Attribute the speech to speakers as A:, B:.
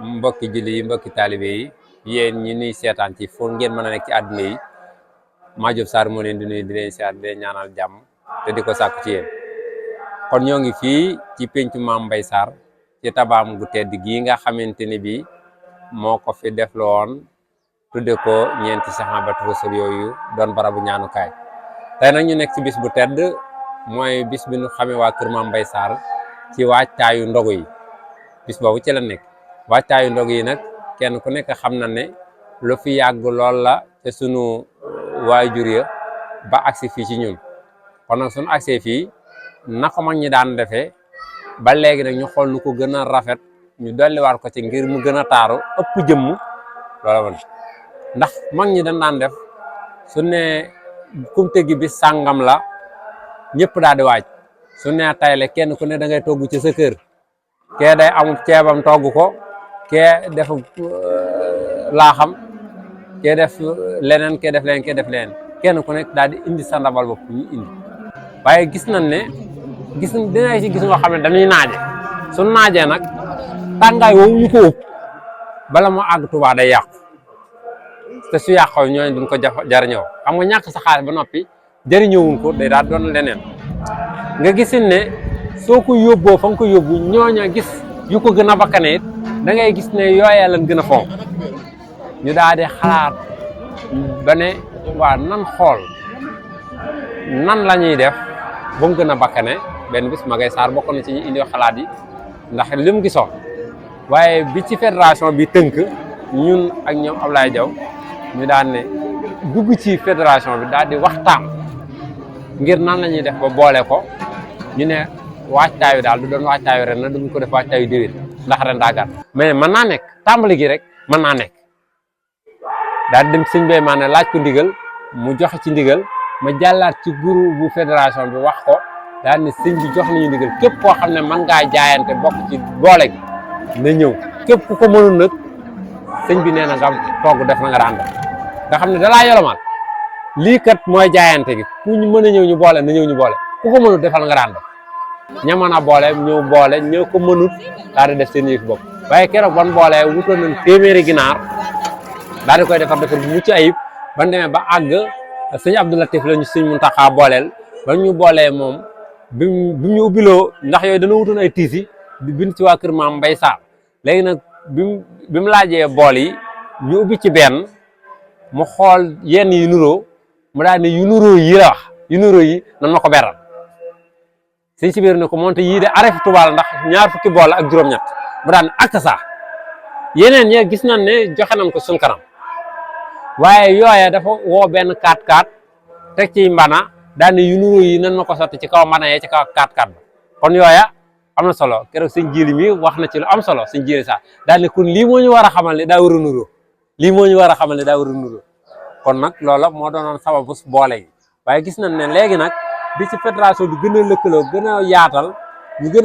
A: mbokki julli yi mbokki taalibe yi yéen ñi nuy seetaan ci fu ngeen mën a nekk ci àdduna yi Madiop Sarr moo leen di nuyu di leen seet di leen ñaanal jàmm te di ko sàkku ci yéen. kon ñoo ngi fii ci pencu Mame Mbaye Sarr ci tabaam gu tedd gii nga xamante ne bii moo ko fi def la woon tudde ko ñeenti saxaabatu rasul yooyu doon barabu ñaanukaay. tey nag ñu nekk ci bis bu tedd mooy bis bi ñu xamee waa kër Mame Mbaye Sarr ci waajtaayu ndogu yi. bis boobu ci la nekk waajtaayu ndog yi nag kenn ku nekk xam na ne lu fi yàgg lool la te sunu waajur ya ba agsi fii ci ñun kon nag sunu agsee fii na ko mag ñi daan defee ba léegi nag ñu xool nu ko gën a rafet ñu dolliwaat ko ci ngir mu gën a taaru ëpp jëmm loola woon ndax mag ñi dañ daan def su ne kumte gi bi sàngam la ñëpp daal di waaj su ne tayle kenn ku ne da ngay togg ci sa kër kee day amul ceebam togg ko kee def laaxam kee def leneen kee def leneen kee def leneen kenn ku nekk daal di indi sa ndabal bopp ñu indi waaye gis nañ ne dina ci gis nga xam ne dañuy naaje su naajee nag tàngaay woowu ñu ko ëpp bala moo àgg Tuubaa day yàqu te su yàqoo ñooñu duñ ko jariñoo xam nga ñàkk sa xaalis ba noppi jariñoowuñ ko day daal doon leneen nga gisin ne soo ko yóbboo fa nga ko yóbbu ñooña gis yu ko gën a bakkane it da ngay gis ne yooyee lan gën a fonk ñu daal di xalaat ba ne waa nan xool nan la ñuy def ba mu gën a bakkane benn bis Mbaye Sarr bokk na ci ñu indi xalaat yi ndax li mu gisoon waaye bi ci fédération bi tënk ñun ak ñoom Ablaye Diaw ñu daan ne dugg ci fédération bi daal di waxtaan ngir nan la ñuy def ba boole ko ñu ne waajtaayu daal du doon waajtaayu ren na duñ ko def waajtaayu déwén ndax ren daa gàtt mais mën naa nekk tàmbali gi rek mën naa nekk daal di dem sëñ bay maa ne laaj ko ndigal mu joxe ci ndigal ma jàllaat ci groupe bu fédération bi wax ko daal ne sëñ bi jox nañu ndigal képp koo xam ne mën ngaa jaayante bokk ci boole gi na ñëw képp ku ko mënul nag sëñ bi nee na nga togg def na nga daan def nga xam ne dalaa yolomal lii kat mooy jaayante gi ku ñu mën a ñëw ñu boole na ñëw ñu boole ku ko mënul defal nga daan def ña mën a boole ñëw boole ñëw ko mënut daal di def seen yëf bopp waaye keroog ban boole wutoon nañ téeméeri ginaar daal di koy defar bu mucc ayib ban demee ba àgg sëñ Abdou Latif la ñu sëñ Muntaxa booleel ba ñu boolee moom bi ñu ubbiloo ndax yooyu dana wutoon ay tiis yi di bind ci waa kër Mame Mbaye Sarr léegi nag bi mu laajee bool yi ñu ubbi ci benn mu xool yenn yi nuroo mu daal ne yu nuroo yi la wax yu nuroo yi nan ma ko beral sëñ si biir ne ko moonte yii de arrêté Tuubaa la ndax ñaar fukki bool la ak juróom-ñett mu daan ak saa yeneen ñe gis nañ ne joxe nañ ko suñ kanam waaye yooya dafa woo benn 4x4 teg ci mbana daan ne yu nuroo yi nan ma ko sotti ci kaw mbana yee ci kaw 4x4 ba kon yooya am na solo keroog sëñ Jili mi wax na ci lu am solo sëñ Jili sax daan ne kon lii moo ñu war a xamal ne daa war a nuroo lii moo ñu war a xamal ne daa war a nuroo kon nag loola moo doonoon sababu boole yi waaye gis nañ ne léegi nag bi ci fédération bi gën a lëkkaloo gën a yaatal ñu gën